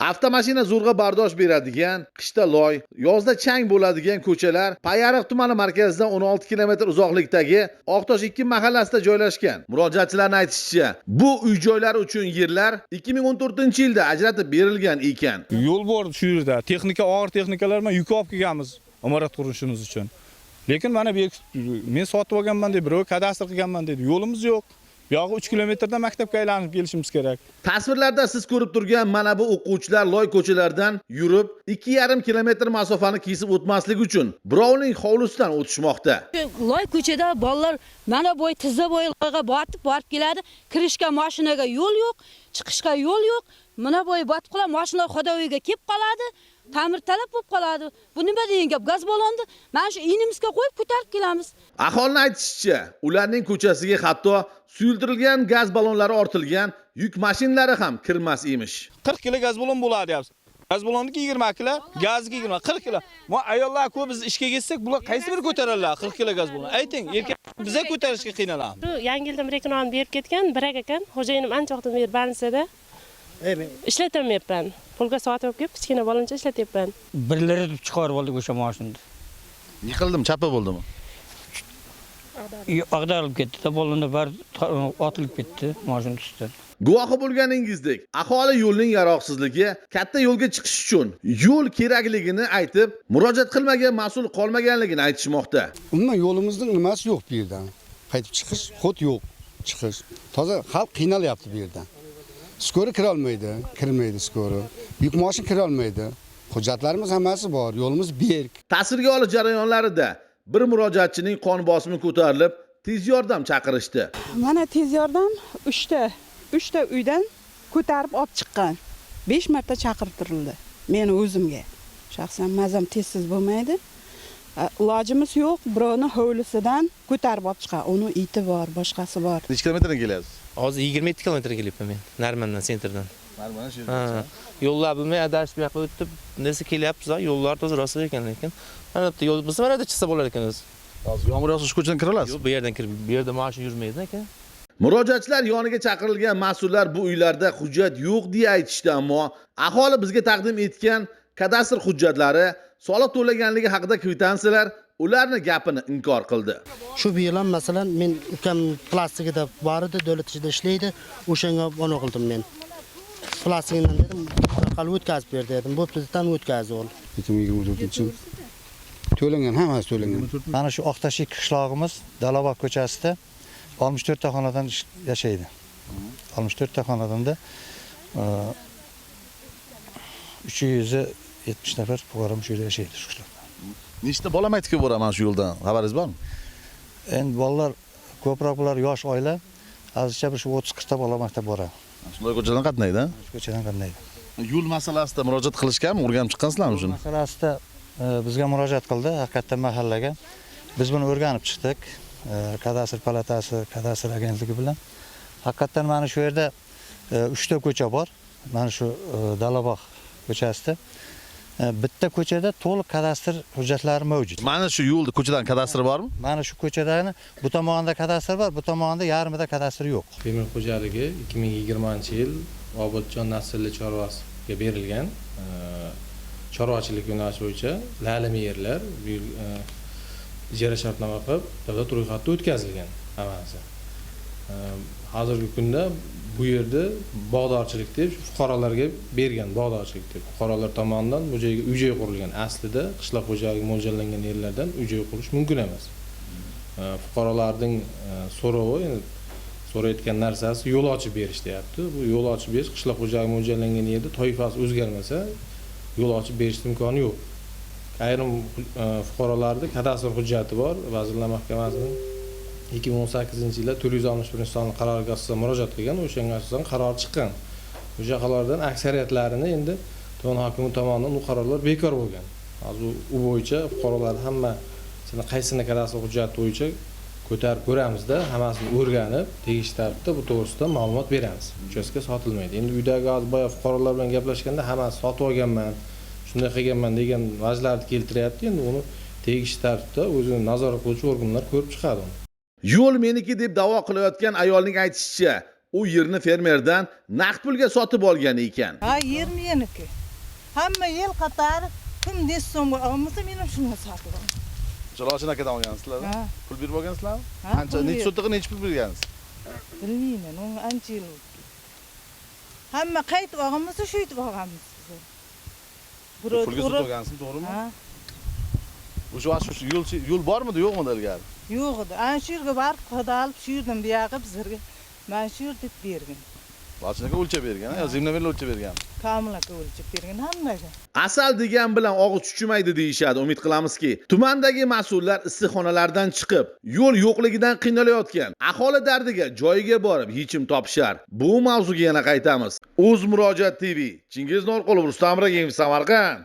Avtomashina zo'rg'a bardosh beradigan, qishda loy, yozda chang bo'ladigan ko'chalar Payariq tumani markazidan 16 kilometr uzoqlikdagi Oqtosh 2 mahallasida joylashgan. Murojaatchilarning aytishicha, bu uy-joylar uchun yerlar 2014-yilda ajratib berilgan ekan. Yo'l bor shu yerda. Texnika, og'ir texnikalar bilan yuk olib kelganmiz imorat qurishimiz uchun. Lekin mana bu men sotib olganman deb, birov kadastr qilganman dedi. Yo'limiz yo'q. Buyog'i 3 kilometrdan maktabga aylanib kelishimiz kerak. Tasvirlarda siz ko'rib turgan mana bu o'quvchilar loy ko'chalardan yurib, 2,5 kilometr masofani kesib o'tmaslik uchun birovning hovlisidan o'tishmoqda. Loy ko'chada bolalar mana bo'y, tizza bo'yi loyga botib borib keladi. Kirishga mashinaga yo'l yo'q, chiqishga yo'l yo'q. Mana bo'yi botib qoladi, mashinalar ходовой ga kelib qoladi, ta'mir talab bo'lib qoladi. Bu nima degan gap? Gaz balonni mana shu iynimizga qo'yib ko'tarib kelamiz. Aholining aytishicha, ularning ko'chasiga hatto suyultirilgan gaz ballonlari ortilgan yuk mashinalari ham kirmas emish. 40 kilo gaz balon bo'ladi deyapsiz. Gaz balonniki 20 kilo, gazniki 20, 40 kilo. Bu ayollar ko'p, biz ishga ketsak, bular qaysi biri ko'taradilar 40 kilo gaz balon? Ayting, erkak biza ko'tarishga qiynalamiz. Shu yangi yilda bir ikki non berib ketgan, birak ekan. Xo'jayinim ancha vaqtdan beri больница da. Ishlatyapman. Pulga sotib olib kelib, kichkina bolamcha ishlatyapman. Birlari deb chiqarib oldik o'sha mashinani. Yiqildim, chapa bo'ldimi? Ag'darilib ketdi, ballonda bari otilib ketdi mashina ustidan. Guvohi bo'lganingizdek, aholi yo'lning yaroqsizligi, katta yo'lga chiqish uchun yo'l kerakligini aytib, murojaat qilmagan mas'ul qolmaganligini aytishmoqda. Umuman yo'limizning nimasi yo'q bu yerdan. Qaytib chiqish, ход yo'q. Chiqish. Toza xalq qiynalyapti bu yerdan. Скорый kira olmaydi, kirmaydi скорый. Yuk mashina kira olmaydi. Hujjatlarimiz hammasi bor, yo'limiz berk. Tasvirga olish jarayonlarida bir murojaatchining qon bosimi ko'tarilib, tez yordam chaqirishdi. Mana tez yordam uchta uydan ko'tarib olib chiqqan. 5 marta chaqirtirildi meni o'zimga. Shaxsan mazam tezsiz bo'lmaydi. Ilojimiz yo'q, birovni hovlisidan ko'tarib olib chiqqan. Uni iti bor, boshqasi bor. Necha kilometrdan kelyapsiz? Hozir 27 kilometr kelyapman men Narmandan, центр dan. Narmandan shu. Ha. Yo'llar bilmay adashib bu yoqqa o'tib, nesa kelyapmiz, yo'llar toza rosa ekan, lekin mana bitta yo'l bo'lsa, mana yerda chiqsa bo'lar ekan o'zi. Hozir yomg'ir yog'sa shu ko'chadan kira olasiz? Yo'q, bu yerdan kirib, bu yerda mashina yurmaydi aka. Murojaatchilar yoniga chaqirilgan mas'ullar bu uylarda hujjat yo'q deya aytishdi, ammo aholi bizga taqdim etgan kadastr hujjatlari, soliq to'laganligi haqida kvitansiyalar ularni gapini inkor qildi. Shu bu yil ham, masalan, men ukam plastigida bor edi, davlat ishida ishlaydi. O'shanga anaqa qildim men. Plastigidan dedim, orqali o'tkazib ber dedim. Bo'pti, tan o'tkazdi u. 2024-yil to'langan, hammasi to'langan. Mana shu Oqtosh qishlog'imiz Dalabog' ko'chasida 64 ta xonadon yashaydi. 64 ta xonadonda 370 nafar fuqaro shu yerda yashaydi, shu qishloqda. Nechta bola maktabga boradi mana shu yo'ldan? Xabaringiz bormi? Endi bolalar ko'proq, bular yosh oila, hozircha bir shu 30-40 ta bola maktabga boradi. Shunday ko'chadan qatnaydi, Shu ko'chadan qatnaydi. Yo'l masalasida murojaat qilishganmi? O'rganib chiqqansizlarmi shuni? Masalasida bizga murojaat qildi haqiqatdan mahallaga. Biz buni o'rganib chiqdik. Kadastr palatasi, kadastr agentligi bilan. Haqiqatdan mana shu yerda uchta ko'cha bor. Mana shu Dalabog' ko'chasida. Bitta ko'chada to'liq kadastr hujjatlari mavjud. Mana shu yo'lda ko'chadan kadastr bormi? Mana shu ko'chadagi bu tomonida kadastr bor, bu tomonida yarmida kadastr yo'q. Fermer xo'jaligi 2020-yil Obodjon naslli chorvasiga berilgan chorvachilik yo'nalishi bo'yicha lalimi yerlar bu yil ijara shartnoma qilib, davlat ro'yxatidan o'tkazilgan hammasi. Hozirgi kunda bu yerda bog'dorchilik deb fuqarolarga bergan, bog'dorchilik deb fuqarolar tomonidan bu joyga uy joy qurilgan. Aslida qishloq xo'jaligiga mo'ljallangan yerlardan uy joy qurish mumkin emas. Fuqarolarning so'rovi, endi so'rayotgan narsasi yo'l ochib berish deyapti. Bu yo'l ochib berish qishloq xo'jaligiga mo'ljallangan yerda toifasi o'zgarmasa yo'l ochib berishni imkoni yo'q. Ayrim fuqarolarda kadastr hujjati bor. Vazirlar Mahkamasining 2018-yilda 461-sonli qaroriga asosan murojaat qilgan, o'shanga asosan qaror chiqqan. O'sha qarordan aksariyatlarini endi tuman hokimi tomonidan u qarorlar bekor bo'lgan. Hozir u bo'yicha fuqarolar hammasini qaysini kadastr hujjati bo'yicha ko'tarib ko'ramizda, hammasini o'rganib, tegishli tartibda bu to'g'risida ma'lumot beramiz. Uchastka sotilmaydi. Endi uydagi hozir boya fuqarolar bilan gaplashganda hammasi sotib olganman, shunday qilganman degan vajlarni keltiryapti. Endi uni tegishli tartibda o'zini nazorat qiluvchi organlar ko'rib chiqadi uni. Yo'l meniki deb da'vo qilayotgan ayolning aytishicha, u yerni fermerdan naqd pulga sotib olgan ekan. Ha, yer meniki. Hamma yil qatori kim necha so'mga olgan bo'lsa, men ham shunga sotib olaman. Lochin akadan olgansizlar? Ha. Pul berib olgansizlarmi? Ha, Qancha, pul necha berib. sotiqqa necha pul bergansiz? Bilmayman, unga ancha yil bo'ldi. Hamma qaytib olgan bo'lsa, shuytib olganmiz biz. Pulga sotib olgansiz, to'g'rimi? Ha. O'sha vaqt shu yo'l bormidi, yo'qmidi ilgari? Yo'q edi. Ana shu yerga borib xudo olib, shu yerdan buyog'i bizlarga mana shu yer deb bergan. Lochin aka o'lchab bergan, yo zemlyamerlar o'lchab bergan. Komil aka o'lchab bergan hammaga. Asal degan bilan og'iz chuchimaydi deyishadi. Umid qilamizki, tumandagi mas'ullar issiqxonalardan chiqib, yo'l yo'qligidan qiynalayotgan aholi dardiga joyiga borib yechim topishar. Bu mavzuga yana qaytamiz. O'z Murojaat TV, Chingiz Norqulov, Rustam Ragimov, Samarqand.